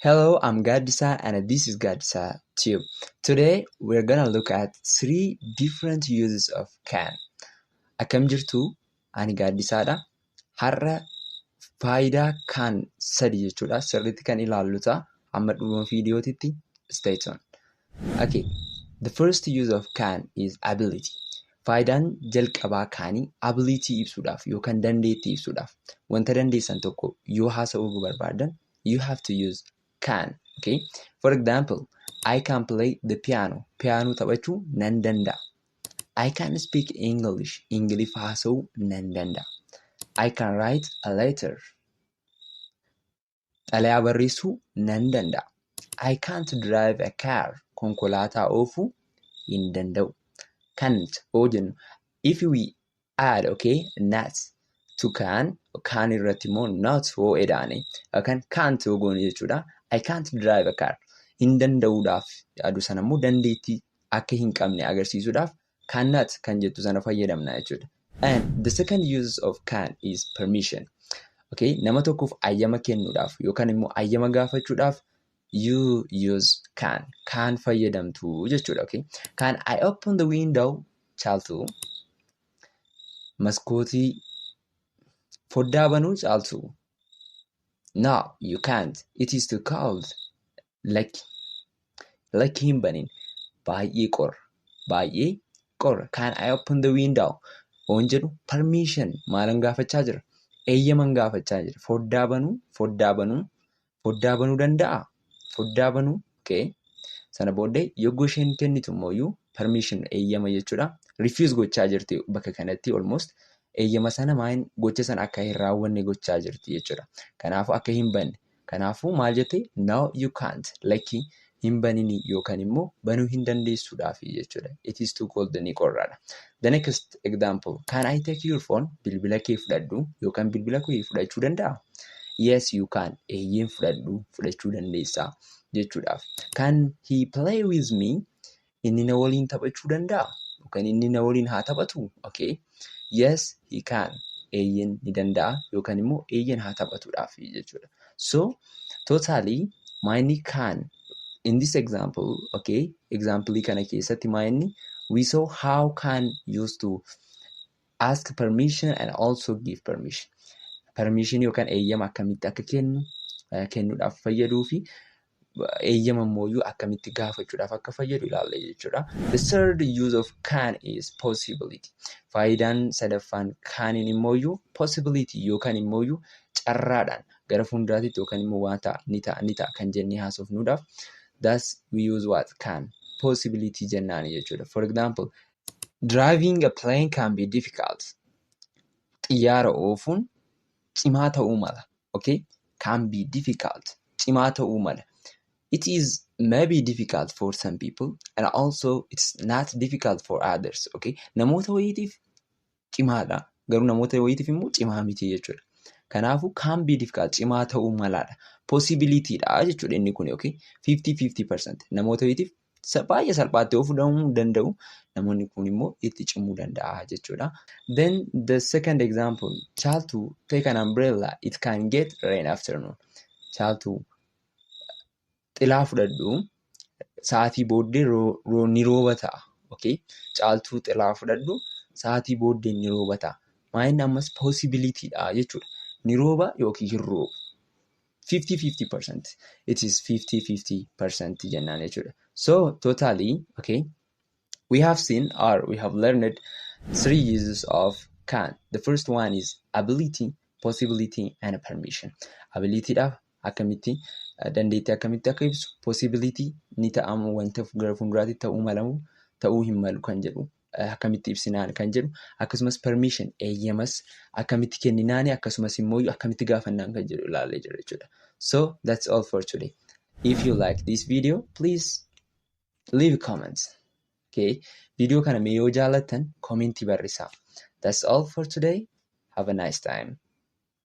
Hello, I'm Gaddisa and this is Gaddisa Tube. Today we're gonna look at three different uses of can. Akkam jirtu? Ani Gaaddisaadha. Har'a faayidaa can sadi jechuudha. Sirriitti kan ilaallu ta'a. Hamma dhuma viidiyootitti stay tuned. Okay, the first use of can is ability. Faayidaan jalqabaa canii ability ibsuudhaaf yookaan dandeettii ibsuudhaaf. Wanta dandeessan tokko yoo haasa'uu barbaadan, you have to use can. Okay? For example, I can play the piano. Piyaanoo taphachuu nan danda'a. I can speak English. Ingiliffa haasa'uu nan danda'a. I can write a letter. Xalayaa barreessuu nan danda'a. I can't drive a car. Konkolaataa oofuu hin danda'u. Can't oo jennu, if we add, okay, not to can, can irratti immoo not hoo edaane yookaan can't hoo goone jechuudha. I can't drive a car. Hin danda'uudhaaf yaadu sana immoo dandeettii akka hin qabne agarsiisuudhaaf cannot kan jettu sana fayyadamna jechuudha. And the second use of can is permission. Okay, nama tokkoof ayyama kennuudhaaf yookaan immoo ayyama gaafachuudhaaf you use can. Can fayyadamtu jechuudha. Okay? Can I open the window? Caaltuu. Maskootii foddaa banuu, Caaltuu? No, you can't. It is too cold. Lakki. Lakki, hin banin. Baay'ee qorra. Baay'ee qorra. Can I open the window? Oon jedhu permission maalan gaafachaa jira? Eeyyaman gaafachaa jira. Foddaa banuu, foddaa banuu, foddaa banuu danda'a? Foddaa banuu, okay. Sana booddee yogguu isheen kennitu immoo permission, eeyyama jechuudha. Refuse gochaa jirti bakka kanatti almost. Eeyyama sana maayin gocha sana akka hin raawwanne gochaa jirti jechuudha. Kanaafuu akka hin banne. Kanaafuu maal jette? No, you can't. Lakki, hin banini yookaan immoo banuu hin dandeessuudhaafi jechuudha. It is too cold, ni qorraadha. The next example, can I take your phone? Bilbila kee fudhadhu yookaan bilbila kee fudhachuu danda'a? Yes, you can. Eeyyeen, fudhadhu, fudhachuu dandeessaa jechuudhaaf. Can he play with me? Inni na waliin taphachuu danda'a? Yookaan inni na waliin haa taphatu? Okay. Yes, he can. Eeyyeen, ni danda'a yookaan immoo eeyyeen, haa taphatuudhaaf jechuudha. So, totally maayinni can in this example, okay, example kana keessatti maayinni we saw how can used to ask permission and also give permission. Permission yookaan eeyyama akkamitti akka kennu kennuudhaaf fayyaduu fi eeyyama immoo akkamitti gaafachuudhaaf akka fayyadu ilaalla jechuudha. The third use of can is possibility. Faayidaan sadaffaan caniin immoo possibility yookaan immoo carraadhaan gara fuulduraatti yookaan immoo waan ta'a, ni ta'a, ni ta'a kan jennee haasofnuudhaaf, that's we use what? Can. Possibility jennaani jechuudha. For example, driving a plane can be difficult. Xiyyaara oofuun cimaa ta'uu mala. Okay? Can be difficult. Cimaa ta'uu mala. It is maybe difficult for some people and also it's not difficult for others. Okay? Namoota wayiitiif cimaadha. Garuu namoota wayiitiif immoo cimaa miti jechuudha. Kanaafuu can be difficult, cimaa ta'uu malaadha. Possibilityidha jechuudha inni kun, okay? 50-50%. Namoota wayiitiif baay'ee salphaatti oofuu danda'u. Namoonni kun immoo itti cimuu danda'a jechuudha. Then the second example, Caaltuu, take an umbrella, it can get rain afternoon. Caaltuu, xilaa fudhadhu, sa'aatii booddee ni rooba ta'a. Okay? Caaltuu, xilaa fudhadhu, sa'aatii booddee ni rooba ta'a. Maayinni ammas possibilityidha jechuudha. Ni rooba yookiin hin roobu. 50-50%. It is 50-50% jennaan jechuudha. So totally, okay, we have seen or we have learned three uses of can. The first one is ability, possibility and permission. Abilityidhaaf akkamitti dandeettii akkamitti akka ibsu, possibility ni ta'amu, wanta gara fuulduraatti ta'uu malamu, ta'uu hin malu kan jedhu akkamitti ibsinaan kan jedhu, akkasumas permission, eeyyamas akkamitti kenninaani, akkasumas immoo akkamitti gaafannaan kan jedhu ilaallee jira jechuudha. So that's all for today. If you like this video, please leave comments. Okay, video kana mee yoo jaallattan commentii barreessaa. That's all for today. Have a nice time.